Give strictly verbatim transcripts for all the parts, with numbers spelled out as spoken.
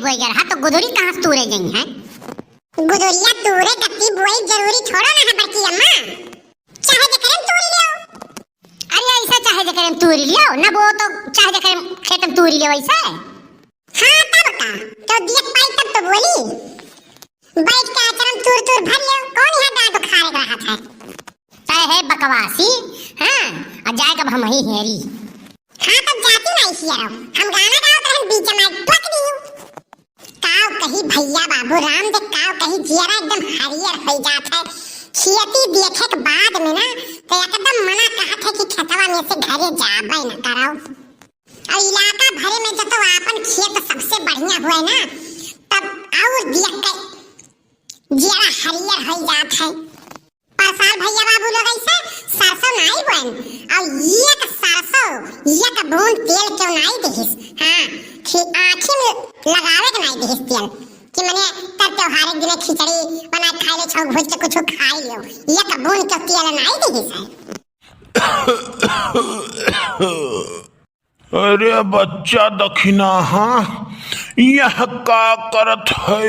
कोई गरहा तो गुदुरी कहाँ से तूरे जइहैं? गुदुरिया तूरे गत्ती बोई जरूरी थोड़ो ना है बड़की अम्मा। चाहे जेकरे में तूर लियो। अरे ऐसा चाहे जेकरे में तूर लियो, ना वो तो चाहे जेकरे में खेत में तूर लियो ऐसे। हाँ तब का, तो दियक पाई तब तो बोली। बैठ के आचरम तूर तूर भर लियो, कौन यहाँ डांट उखाड़े के रहत है? तय है बकवासी, हाँ, और जाए कब हम ही हेरी। हाँ तब जाती नहीं हियरो, हम गाना गावत रहन बीच में टोक दियो। काव कही भैया बाबू राम दे, काव कही जियरा एकदम हरियर हो जात है। खेती देखे के बाद में ना तो एकदम मना कहत है कि खेतवा में से घरे जाबे न करो। और इलाका भरे में जब तो आपन खेत सबसे बढ़िया हुए ना, तब और दियक के जियरा हरियर हो जात है। पर साल भैया बाबू लोग ऐसे सरसों नाई बोएन, और एक सरसों, एक बूंद तेल क्यों नाई दिहिस। हाँ, खी-, आँखी में लगावे के नाई दिहिस तेल, कि मने तर त्योहार के दिने खिचड़ी बना के खाई ले, छौंक भूज के कुछ खाई लियो, एक बूंद क्यों तेल नाई दिहिस है। अरे बच्चा दखिनाहा, यह का करत है?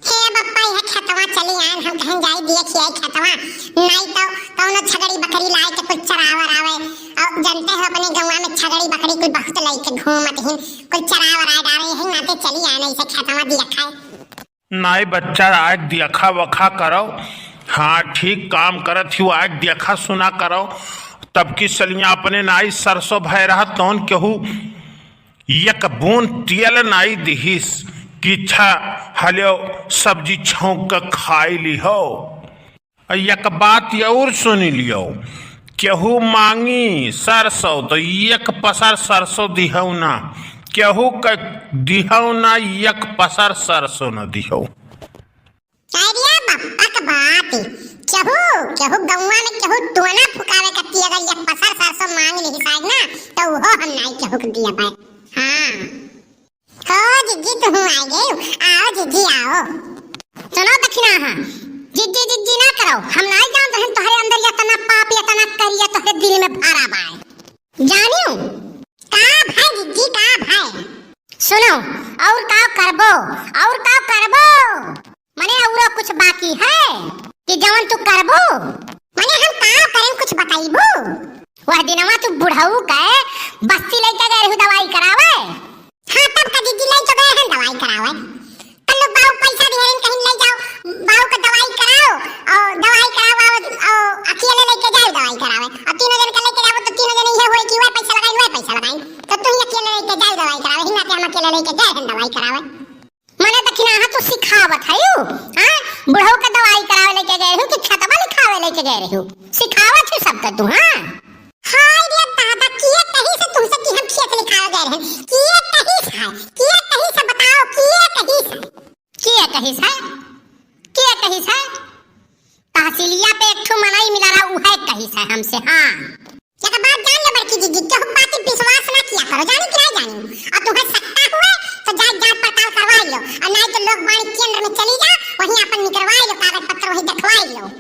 हे बप्पा, यह खेतवा चली आन, हम कहेन जाई देख आई खेतवा, नाई तो कौनो छगड़ी बकरी लाए के कुछ चरावर आवे। और जानते हो अपने गौवा में छगड़ी बकरी कुल बहुत लइके घूमत हिन, कुल चरावर आए डारे, यही नाते चली आन ऐसे खेतवा दिया खाए। नाई बच्चा, आग देखा वखा करो। हाँ, ठीक काम करत ही, आग देखा सुना करो। तब की सलिया अपने नाई सरसों भय रहा, तौन केहू एक बूंद तेल नाई दिहिस कि छा हल्यो सब्जी छौंक के खाई ली हो। एक बात और सुन लियो, केहू मांगी सरसों तो एक पसर सरसों दिहौ ना, केहू के दिहौ ना एक पसर सरसों न दिहौ। अरे बप्पा के बात, केहू, केहू गौवा में केहू टोना फुकावे के ती अगर एक पसर सरसों मांग ली साहब ना, तो वो हम नाई केहू के दिया पाए। हाँ। हो जिज्जी, तुहूँ आ गए, आओ जिज्जी, आओ। सुनो दखिनाहा, जिज्जी जिज्जी ना करो, हम नाई जानत रहन तोहरे अंदर इतना पाप, इतना करिया तोहरे दिल में भरा बाय। जानियो? का भाई जिज्जी, का भाई? सुनो, और का करबो, और का करबो? मने औरो कुछ बाकी है कि जवन तू करबू? मने हम का करें, कुछ बताइबू? वह दिनवा तू बुढ़ऊ के बस्ती लइके गए रहू दवाई करावे। हाँ, तब का जिज्जी लइके गए हैं दवाई करावे। कल लोग बाऊ पैसा दिहे रहिन, कहिन ले जाओ, बाऊ का दवाई कराओ, और दवाई कराओ, और, और अकेले लइके जाओ दवाई करावे। और तीनों जन के लइके जाओ तो तीनों जन ये हुए कि वह पैसा लगाई, वह पैसा लगाई। तो तू ही अकेले लइके जाओ दवाई करावे, हिन्ना के हम अकेले लइके गए हैं दवाई करावे। मने दखिनाहा तू सिखावत हयू, हाँ? बुढ़ऊ के दवाई करावे लेके गए रहू कि खेतवा लिखावे लेके गए रहू? सिखावत ही सबके तू, हाँ? हाय रे दादा, किए कही से तुमसे कि हम खेत लिखावे गए रहन? किए कही से है? किए कही से बताओ, किए कही से? किए कही से? किए कही से? तहसीलिया पे एक ठो मनई मिला रहा, उहे कही से हमसे, हाँ। एक बात जान ले बड़की जिज्जी, केहू बात पे विश्वास ना किया करो, जानी कि नहीं जानी? और तुम्हें शक्का हुए तो जाए जांच पड़ताल करवा लो, और नहीं तो लोक वाणिज्य केंद्र में चली जा, वहीं अपन निकलवा लो कागज पत्र, वहीं दिखवा लो।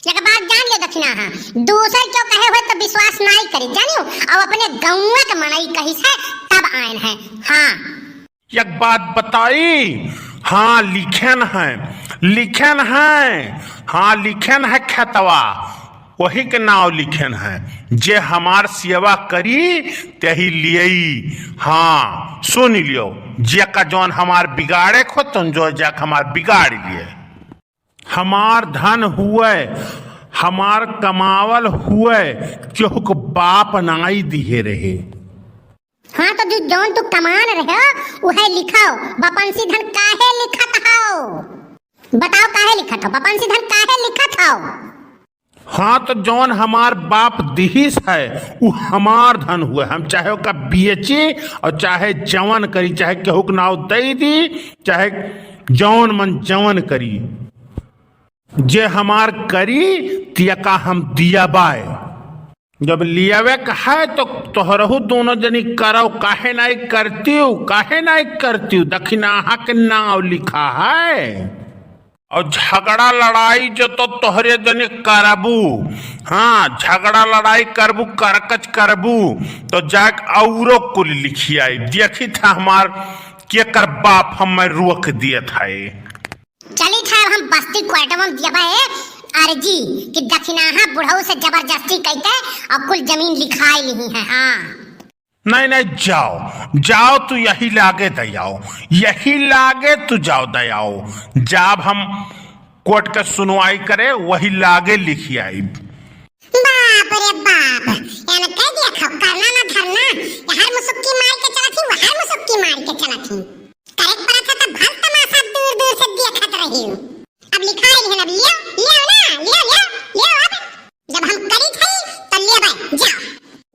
एक बात जान ले दखिनाहा, दूसर क्यों कहे हुए तो विश्वास नहीं करी, जानियो, और अपने गाँव के मनई कही से तब आयन है। हाँ। एक बात बताई, हाँ लिखेन है, लिखेन है, हाँ लिखेन है खेतवा, वही के नाव लिखेन है। जे हमार सेवा करी तेही लियई। हाँ सुन लियो, जे का जौन हमार बिगाड़े को तुम जो जाक हमार बिगाड़ लिए। हमार धन हुए, हमार कमावल हुए, केहू के बाप नाई दिहे रहे। हाँ, तो जो जौन तू कमान रहे, उहे लिखाओ। बपंसी धन काहे लिखत हो? बताओ, काहे लिखत हो? बपंसी धन काहे लिखत हो? हाँ, तो जौन हमार बाप दिहिस है, उ हमार धन हुए। हम चाहे ओका बेची और चाहे जवन करी, चाहे केहू के नाव दे दी, चाहे जौन मन जवन करी, जे हमार करी, तियका हम दिया बाय। जब लियावे के है तो तोहरहु दोनों जनी करव, काहे नाई करतीव, काहे नाई करतीव? दखिनाहा के नाव लिखा है। और झगड़ा लड़ाई जो तो तोहरे जनी करबू, हाँ, झगड़ा लड़ाई करबू, करकच करबू, तो जाके औरो कुल लिखी आई। देखी था हमार कि एकर बाप हमें रोक दियत है। चलित है, अब हम बस्ती कोर्टवा में दियबे अर्जी कि दखिनाहा बुढ़ऊ से जबरदस्ती कइके और कुल जमीन लिखाई लिही है। हाँ। नहीं, नहीं, जाओ, जाओ, तू यही लागे दयाओ, यही लागे तू जाओ दयाओ। जब हम कोर्ट के सुनवाई करे, वही लागे लिखी आई। बाप रे बाप, एनके देखो, करना ना धरना, यहाँ मुसुक्की मार के चलत ही, वहाँ मुसुक्की मार के चलत ही। करे के पड़त है तो भल तमाशा दूर दूर से देखत रही। अब लिखाई लिहन, अब लियो, लियो ना, लियो, लियो, लियो अब। जब हम करी थई, तो लेबै, जाओ।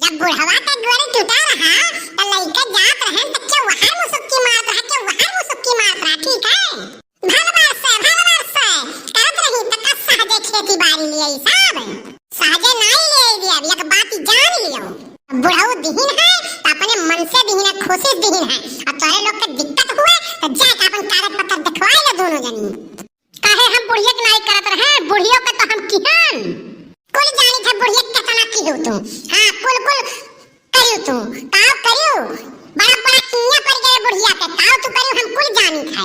जब बुढ़वा के गोड़ टूटा रहा, तो लइके जात रहन, तो केहू वहाँ मुसुक्की मारत रहा, केहू वहाँ मुसुक्की मारत रहा, ठीक है? भल बार से, भल बार से, करत रही, तो का सहजे खेती बाड़ी लिये सब? सहजे नाई लिये दिया, एक बात जान लियो। बुढ़ऊ दिहिन है, तो अपने मन से दिहिन है, खुशी से दिहिन है। अब तोरे लोग के दिक्कत हुए, तो जाके अपन कागज पत्तर दिखवाई लो दोनों जनी। काहे हम बुढ़िया के नाई करत रहे? बुढ़ियो के तो हम किहन। कुल जानी थे बुढ़िया के केतना किहू तू। हाँ, कुल, कुल करियो तू। काव करियो? बड़ा, बड़ा किया पड़ गए बुढ़िया के। काव तू करियो, हम कुल जानी थे।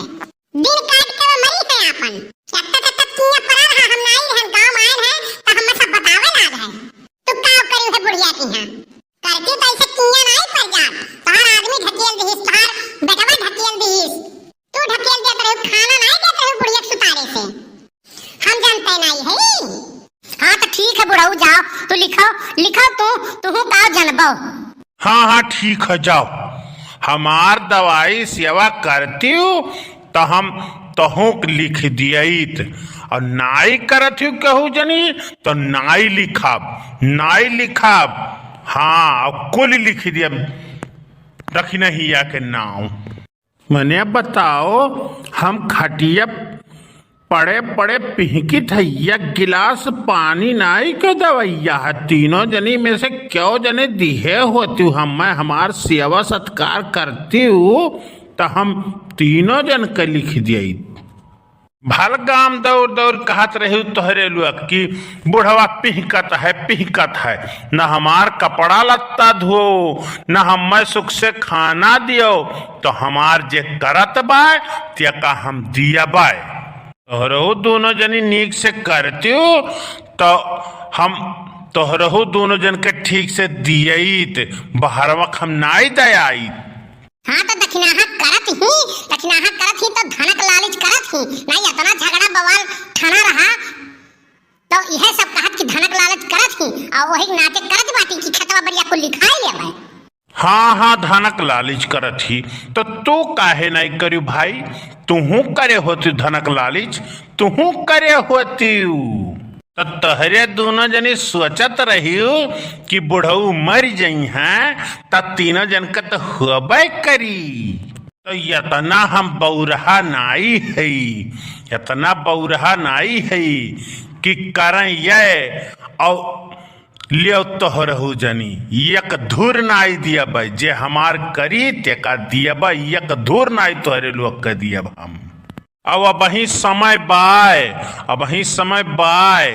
दिन काट के वो मरी है आपन। एतना, एतना किया पड़ा रहा, हम नाई रहन, गाँव में आए हैं, तो हमें सब बतावे लाग है। तू काव करियो है बुढ़िया के यहाँ? करती तो ऐसे किया नाई पड़ जात। तोहर आदमी ढकेल दिहिस, तोहर बेटवा ढकेल दिहिस। तू ढकेल देत रहे, खाना नाई देत रहे बुढ़िया के सुतारे से। हम जानते नाई है। हाँ तो ठीक है बुढ़ऊ, जाओ तू लिखो, लिखो तू, तू का जानबो। हाँ, हाँ, ठीक है, जाओ। हमार दवाई सेवा करती हूँ तो हम तहूँ के लिख दियत, और नाई करत हूँ कहू जनी तो नाई लिखब, नाई लिखब। हाँ, और कुल लिख दिया दखिनहिया के नाव। मने बताओ, हम खटिया पड़े पड़े पिहकित है, एक गिलास पानी नाई के दवैया है। तीनों जनी में से क्यों जने दिहे होती हूँ, हम, मैं हमार सेवा सत्कार करती हूँ, तो हम तीनों जन के लिख दिए। भल गाम दौड़ दौड़ कहत रही तोहरे लोग कि बुढ़वा पिहकत है, पिहकत है, न हमार कपड़ा लत्ता धो, न हमें सुख से खाना दियो, तो हमार जे करत बाय, तेका हम दिया बाय। तोहरहु दोनों जनी नीक से करतियो, तो हम तोहरहु दोनों जन के ठीक से दियइत, बहरवक हम नाई दयाइत। हाँ, तो दखिनाहा करत ही, दखिनाहा करत ही, तो धनक लालच करत ही। नहीं, इतना झगड़ा बवाल ठना रहा, तो यह सब कहत कि धनक लालच करत ही, और वही नाटक करत बाटी कि खेतवा बरिया कुल लिखाई लेबै। हाँ, हाँ, धनक लालच करत ही, तो तू काहे नहीं करियो भाई? तुहू करे होती धनक लालच, तुहू करे होती। तो तोहरे दोनों जनी सोचत रहियो कि बुढ़ऊ मर जइहैं, त तीनों जन के तो होबे करी। तो इतना हम बौरहा नाई हई, इतना बौरहा नाई हई कि करैं ये और लेव तोहरहु जनी, एक धूर नाई दियबै, जे हमार करी तेका दियबै, एक धूर नाई तोहरे लोग के दियब हम। अब अबहीं समय बाय, अबहीं समय बाय,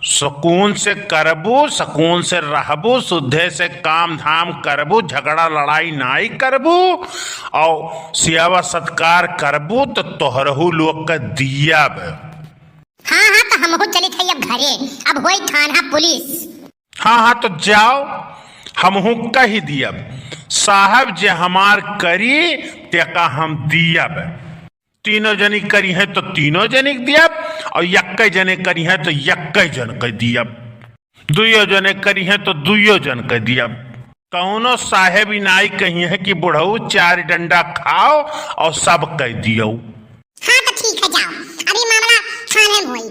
सुकून से करबू, सुकून से रहबू, शुद्धे से काम धाम करबू, झगड़ा लड़ाई नाई करबू, और सेवा सत्कार करबू, तो तोहरहु लोग के दियब। हाँ, हाँ, तो हमहू चलित हई अब घरे, अब होई थाना पुलिस। हाँ, हाँ, तो जाओ, हमहू कहि दियब, साहब जे हमार करी, तेका हम दियब। तीनों जनी करिहैं तो तीनों जनी के दियब, और यक्कै जने करिहैं तो यक्कै जन के दियब, दुइयो जने करिहैं तो दुइयो जन के दियब। कौनो साहेब ई नाई कहिहैं कि बुढ़ऊ चार डंडा खाओ और सब कह दियो। हाँ, तो ठीक है, जाओ, अभी मामला थाने में होई।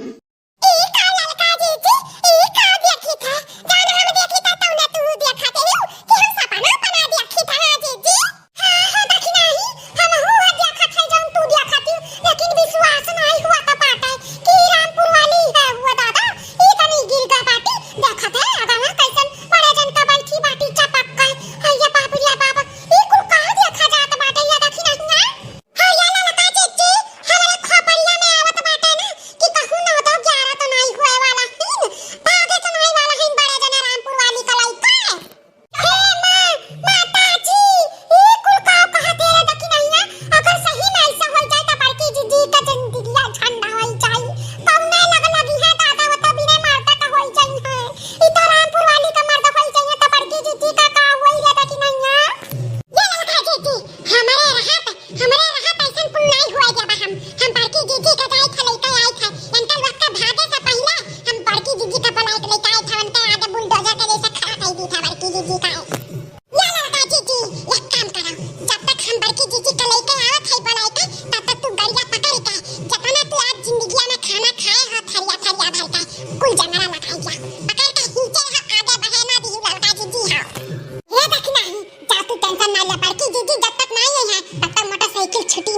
ई का ललका जीजी, ई का देखी था? जान हम देखी था, तौने तू देखा दे कि हम सपना बना देखी था, हाँ जीजी। हाँ, हो दखिनाही, हमहू है देखत है जौन तू देखत ही, लेकिन विश्वास नाई हुआ था पाटा कि रामपुर वाली है हुआ दादा, ई तनी गिर गए बाटी, देखत है, अगला कैसन बड़े जन का बैठी बाटी चपक गए, है ये बाप रे बाप, ई कुल का देखा जात बाटे, ये दखिनाही, हाँ? हाँ, ये ललका जीजी, हमरे खोपड़िया में आवत बाटे ना कि कहूँ ना तो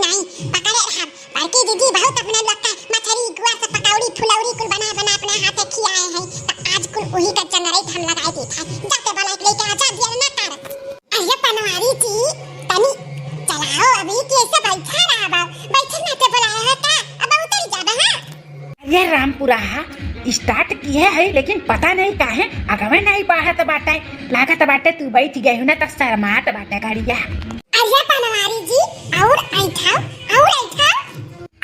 टाइम पकड़े रहब। बड़की दीदी बहुत अपने लोग का मछरी, गुआ से पकौड़ी, फुलौड़ी कुल बना बना अपने हाथे खियाए हैं, तो आज कुल उही का जनरेट हम लगाए देत है। जाते बोला के लेके आजा, देर ना कर। अरे पनवारी जी, तनी चलाओ, अभी कैसे बैठा रहा बाबू, बैठे ना ते बोलाए हो का? अब उतर जाबे, हाँ? अरे रामपुरा, स्टार्ट किहे है, लेकिन पता नहीं काहे अगवे नहीं बढ़त बाटे। लागत बाटे तू बैठ गए हो ना, तो शर्मात बाटे गाड़िया। अरे पनवारी जी, और ऐठाओ, और ऐठाओ।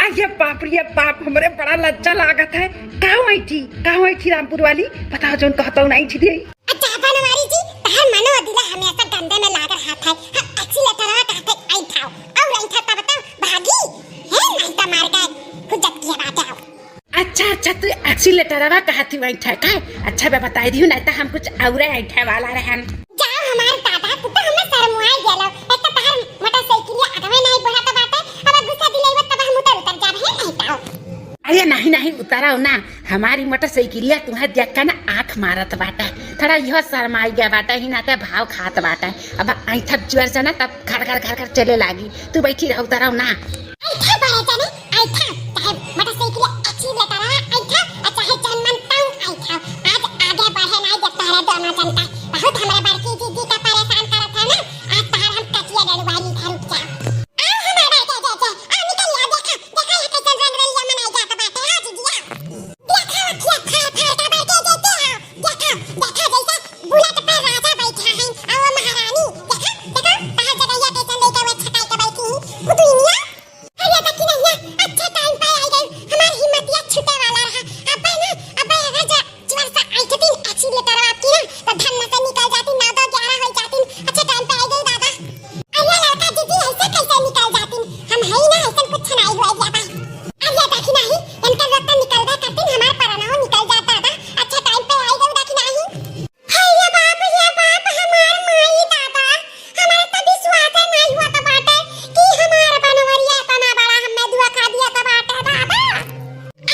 अरे बाप रे बाप, हमरे बड़ा लज्जा लागत है। काहो ऐठी, काहो ऐठी रामपुर वाली? बताओ, जौन कहतौ ना ऐठी दे। अच्छा पनवारी जी, तहर मनो दिला हमेशा गंदे में लाग रहत है। हम एक्सीलेटरवा कहते ऐठाओ, और ऐठा तब तो भागी है, नहीं तो मार के हुज्जत किया बाटे आओ। अच्छा, अच्छा, तू एक्सीलेटरवा कहती वही ठेका है। अच्छा, बे बताई दिहू, नहीं तो हम कुछ औरे ऐठे वाला रहन। जाओ हमार दादा, तू तो हमें शर्मवाई देलो। एक तो तहर मोटरसाइकिलिया अगवे नहीं बढ़त बाटे, अब गुस्सा दिलेबो तब हम उतर, उतर जाब है, नहीं तो। अरे नहीं, नहीं, उतराओ ना, हमारी मोटरसाइकिलिया तुम्हें देख के ना आँख मारत बाटे, थोड़ा यह शर्माई गया बाटे, ही नाते भाव खात बाटे। अब ऐठब जोर से ना, तब घर घर घर घर चले लागी। तू बैठी रहो, उतराओ ना। ऐठा बड़े जने, ऐठा, चाहे मोटरसाइकिल एक्सीलेटर है, ऐठा, और चाहे जन मन तंग ऐठा। आज आगे बढ़े नहीं जब तहरे दोनों जन का। बहुत हमरे बड़की दीदी का परेशान करत है ना, आज तहर हम कचिया डलवाई, इधर रुक जा। आओ हमारे बड़के जीजी, आओ निकल आओ, देखा, देखा यहाँ कैसन रंगरलिया मनाई जात बाटे, हाँ जीजी, आओ। देखा, देखा, देखा, बड़के जीजी, आओ, देखा, देखा जैसे बुलेट पे राजा बैठा है, और वो महारानी, देखा, देखा, तहर जगहिया कैसन लेके वो छटाई के बैठी है, पुतुइनिया। अरे देखी नैया, अच्छे टाइम पे आई गई, हमार हिम्मतिया छूटे वाला रहा। अबे ना, अबे अगर जा, जोर से ऐठतीन एक्सीलेटर आपकी ना, तो धन्न से निकल जाती, नौ दो ग्यारह हो जाती। अच्छे टाइम पे आई गई दादा। अरे लड़का दीदी, ऐसे कैसे निकल जाती? हम है ही ना, ऐसा कुछ नहीं हुआ ज्यादा। अरे देखी नहीं, इनका लोग तो निकलबे करती, हमार परनाओ निकल जाता दादा। अच्छे टाइम पे आई गई, देखी नहीं। हे रे बाप, रे बाप, हमार माई दादा, हमार तो विश्वास नाई होत बाटे कि हमार बनवरिया इतना बड़ा हमें धोखा दियत बाटे दादा।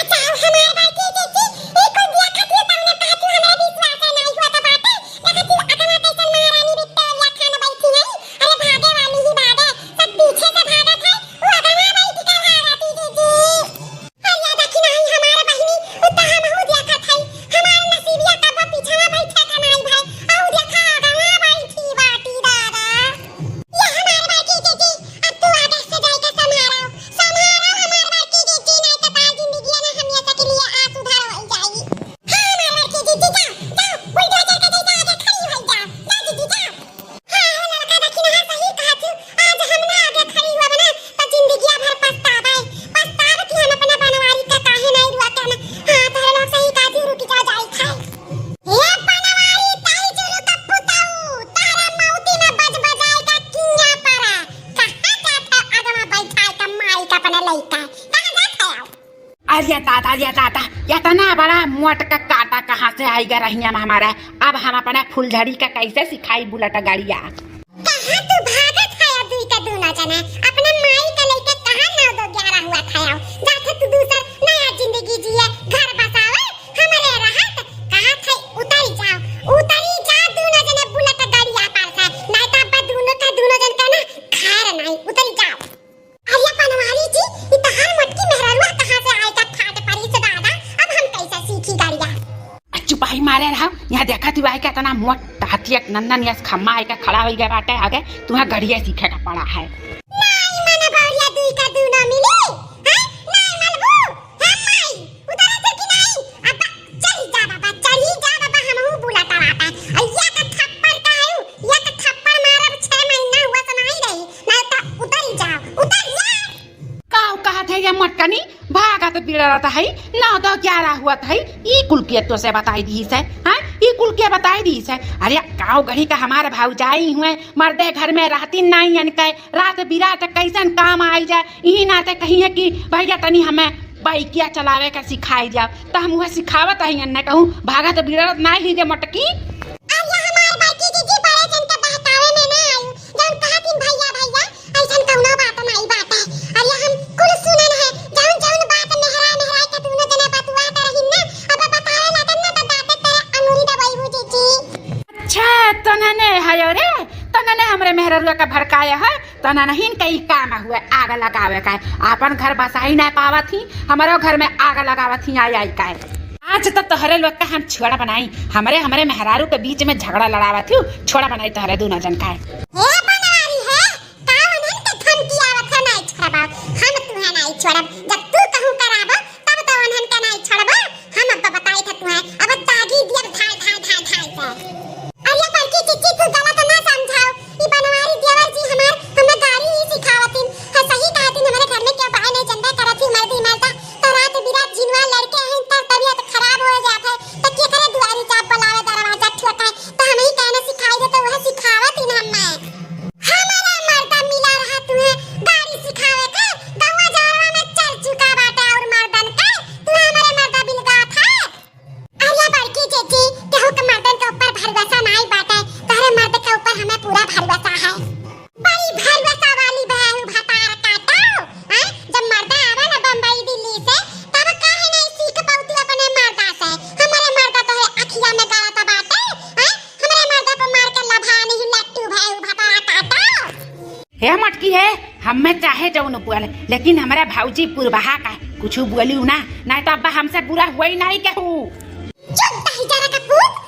अच्छा, अब हमार बड़की जीजी, ई कुल देखत ही तमने कहती हमें विश्वास नाई होत बाटे। देखत ही अतना कैसन महारानी विक्टोरिया खान बैठी है। अरे भागे वाली ही भागे, सब पीछे से भागत है, वो अगवा बैठ के भागती जीजी। अरे देखी नाई हमार बहिनी, उ त हमहू देखत हई, हमार नसीबिया कबो पिछवा बैठे का नाई भाई, औ देखा अगवा बैठी बाटी दादा। ये हमार बड़की जीजी, अब तू आगे से जाई के संभारो, संभारो हमार बड़की जीजी, नाई त तार जिंदगिया ना हमिया तक लिए आ सुधार हो जाई। हाँ हमार बड़की जीजी, जाओ, जाओ, बुलडोजर के जैसे आगे खड़ी हो जाओ, जाओ जीजी जाओ। हाँ, हो लड़का, देखी ना, सही कहत हूँ। आज हम ना आगे खड़ी हुआ बना, तो जिंदगिया भर पछतावे। पछतावे कि हम अपने बनवारी का काहे नहीं रुआ के ना। हाँ, तोहरे लोग सही कहत हूँ, रुक जाओ, जाई खाए। ए बनवारी, ताई जुलू का पुताऊ, तारा मौती में बज बजाए का किया पड़ा। कहाँ जात है अगवा बैठाए का माई का अपने लइका? कहाँ जात है आओ? अरे दादा, अरे दादा, इतना बड़ा मोट का काटा कहाँ से आइगा रहिया में हमारा? अब हम अपने फुलझड़ी का कैसे सिखाई बुलेट गड़िया? कहाँ तू भागत है अब दुई का दूना जना? अपने माई का लेके कहाँ नौ दो ग्यारह हुआ था? जाके तू दूसर नया जिंदगी जिए, घर बसावे, हमरे रहत कहाँ थे उतरी जाओ, उतरी जा दूना जना बुलेट गड़िया पर से, नहीं तो अब दूनो का दूनो जन का ना खैर नहीं, उतरी जाओ। अरे पनवारी जी, ई तहार मोटकी मेहररुआ कहाँ से आए का फाट परी से दादा? अब हम कैसे सीखी गड़िया? आ, चुपाई मारे रहो, यहाँ देखा तू आए का इतना मोट हाथी एक नन्ना नियस खम्मा आए का खड़ा हो गया बाटे, आगे तुम्हें गड़िया सीखे का पड़ा है। नाई मने बौरिया दुई का दूनो मिली, हैं? नाई मनबू, हैं माई? उधर से कि नाई? अब चढ़ी जा बाबा, चढ़ी जा बाबा, हमहू बुलाता बाटा। अइया का थप्पड़ का है, या का थप्पड़ मारब, छह महीना हुआ तो नहीं रही, ना तो उतर ही जाओ, उतर जा। का कहत है ये मोटकनी? भागत बिड़रत है, नौ दो ग्यारह हुअत है, ई कुल के तो से बताई दी से, हाँ? ई कुल के बताई दी से? अरे गाँव गढ़ी का हमार भौजाई हुए, मर्दे घर में रहती नहीं इनके, रात बिरात कैसन काम आई जाए, इही नाते कही है कि भैया तनी हमें बाइकिया चलावे का सिखाई जाओ, त हम उहे सिखावत हई, अन्ने कहूँ भागत बिड़रत ना ही जे मोटकी। अरे हमार बड़की दीदी बड़े जन के बहकावे में ना आयु, जौन कहतिन भैया भैया, ऐसन कौनो बात नाई बाटे। अरे हम कुल सुनन है, जौन जौन बात मेहरा मेहराई के दूनो जने बतुआत रहिन ना, अब बतावे लागन ना त दाँते तोरे अंगुरी दबाई बुझी जी। अच्छा, तनने है रे, तनने हमरे मेहररुआ का भड़काया है, तननहिन के ई काम है। वे आग लगावे का है, आपन घर बसाई ना पावत ही, हमरो घर में आग लगावत ही आई आई का है। आज तो तोहरे लोग का हम छोड़ा बनाई, हमरे हमरे मेहरारू के बीच में झगड़ा लड़ावत ही, छोड़ा बनाई तोहरे दोनों जन का है। हे बनवारी है, का उन्हन के धमकी आवत है, नाई छोड़बा, हम तुहे नाई छोड़ब, जब तू कहूँ कराबो तब तो उन्हन के नाई छोड़बो। हम अब बताई था तुहे, अब दागी दियब धाय धाय धाय धाय से। अरे बड़की चिच्ची, तू गलत ना समझाओ, ई बनवारी देवर जी हमार हमें गाड़ी ही सिखावतिन। हाँ, सही कहतिन, हमरे घर में केहू बाय नहीं, जनबे करत ही, मर्दी मर्दा तो रात बिरात जिनवा लड़के हैं, तर तबियत खराब हो जात है, तो केकरे दुआरी चाप बुलावे, दरवाजा ठोकाए, तो हम ही कहना सिखाई दे, तो वह सिखावतिन हमें। हमारा मर्दा मिला रहा तुहे गाड़ी सिखावे के, गौवा जहरवा में चल चुका बाटे और मर्दन के, तू हमारे मर्दा बिलगात है। अरे बड़की जीजी, केहू के मर्दन के ऊपर भरोसा नाई बाटे, तोहरे मर्द के ऊपर हमें पूरा भरोसा है। बड़ी भरोसा वाली बहू भतार काटो, हैं? जब मर्दा आवे ना बम्बई दिल्ली से, तब काहे नहीं सीख पौती अपने मर्दा से? हमारे मर्दा तोहरे अखिया में गड़त बाटे, हैं? हमारे मर्दा पे मार के लभानी ही लट्टू बहू भतार काटो। हे मटकी है, हमें चाहे जौन बोल, लेकिन हमारा भौजी पुरबहा का कुछ बोली ना, नहीं तो अब्बा हमसे बुरा हुआ ही नहीं कहू। चुप दही जरा का पूत,